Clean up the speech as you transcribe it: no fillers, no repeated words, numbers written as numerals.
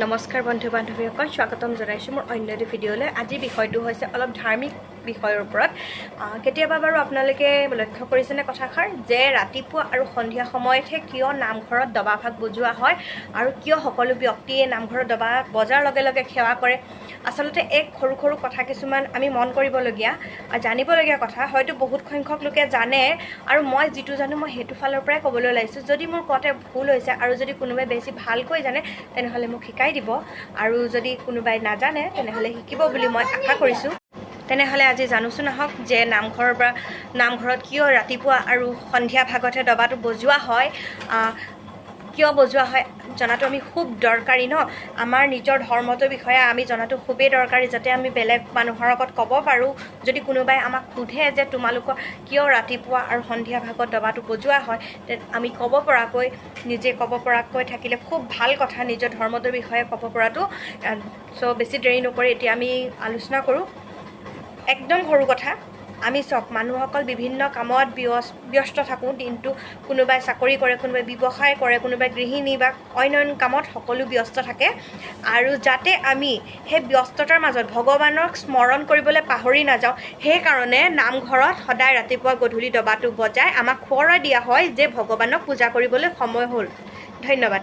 নমস্কাৰ বন্ধু বান্ধৱীসকল, স্বাগতম জনাইছোঁ মোৰ অন্য এটি ভিডিঅ'লৈ। আজিৰ বিষয়টো হৈছে অলপ ধাৰ্মিক বিষয়ৰ ওপৰত। কেতিয়াবা বাৰু আপোনালোকে লক্ষ্য কৰিছেনে কথাষাৰ যে ৰাতিপুৱা আৰু সন্ধিয়া সময়তহে কিয় নামঘৰত দবাভাগ বজোৱা হয় আৰু কিয় সকলো ব্যক্তিয়ে নামঘৰত দবা বজাৰ লগে লগে সেৱা কৰে? আচলতে এক সৰু সৰু কথা কিছুমান আমি মন কৰিবলগীয়া আৰু জানিবলগীয়া কথা, হয়তো বহুত সংখ্যক লোকে জানে আৰু মই যিটো জানো মই সেইটো ফালৰ পৰাই ক'বলৈ ওলাইছোঁ। যদি মোৰ কওঁতে ভুল হৈছে আৰু যদি কোনোবাই বেছি ভালকৈ জানে তেনেহ'লে মোক শিকাই দিব, আৰু যদি কোনোবাই নাজানে তেনেহ'লে শিকিব বুলি মই আশা কৰিছোঁ। তেনেহ'লে আজি জানোচোন আহক যে নামঘৰৰ পৰা নামঘৰত কিয় ৰাতিপুৱা আৰু সন্ধিয়া ভাগতহে দবাটো বজোৱা হয়, কিয় বজোৱা হয় জনাটো আমি খুব দৰকাৰী ন। আমাৰ নিজৰ ধৰ্মটোৰ বিষয়ে আমি জনাটো খুবেই দৰকাৰী, যাতে আমি বেলেগ মানুহৰ আগত ক'ব পাৰোঁ। যদি কোনোবাই আমাক সোধে যে তোমালোকৰ কিয় ৰাতিপুৱা আৰু সন্ধিয়া ভাগত দবাটো বজোৱা হয়, আমি ক'ব পৰাকৈ, নিজে ক'ব পৰাকৈ থাকিলে খুব ভাল কথা, নিজৰ ধৰ্মটোৰ বিষয়ে ক'ব পৰাটো। চ' বেছি দেৰি নকৰি এতিয়া আমি আলোচনা কৰোঁ। একদম সৰু কথা, আমি চাওক মানুহসকল বিভিন্ন কামত ব্যস্ত থাকোঁ দিনটো। কোনোবাই চাকৰি কৰে, কোনোবাই ব্যৱসায় কৰে, কোনোবাই গৃহিণী বা অন্য অন্য কামত সকলো ব্যস্ত থাকে। আৰু যাতে আমি সেই ব্যস্ততাৰ মাজত ভগৱানক স্মৰণ কৰিবলৈ পাহৰি নাযাওঁ, সেইকাৰণে নামঘৰত সদায় ৰাতিপুৱা গধূলি দবাটো বজাই আমাক সোঁৱৰাই দিয়া হয় যে ভগৱানক পূজা কৰিবলৈ সময় হ'ল। ধন্যবাদ।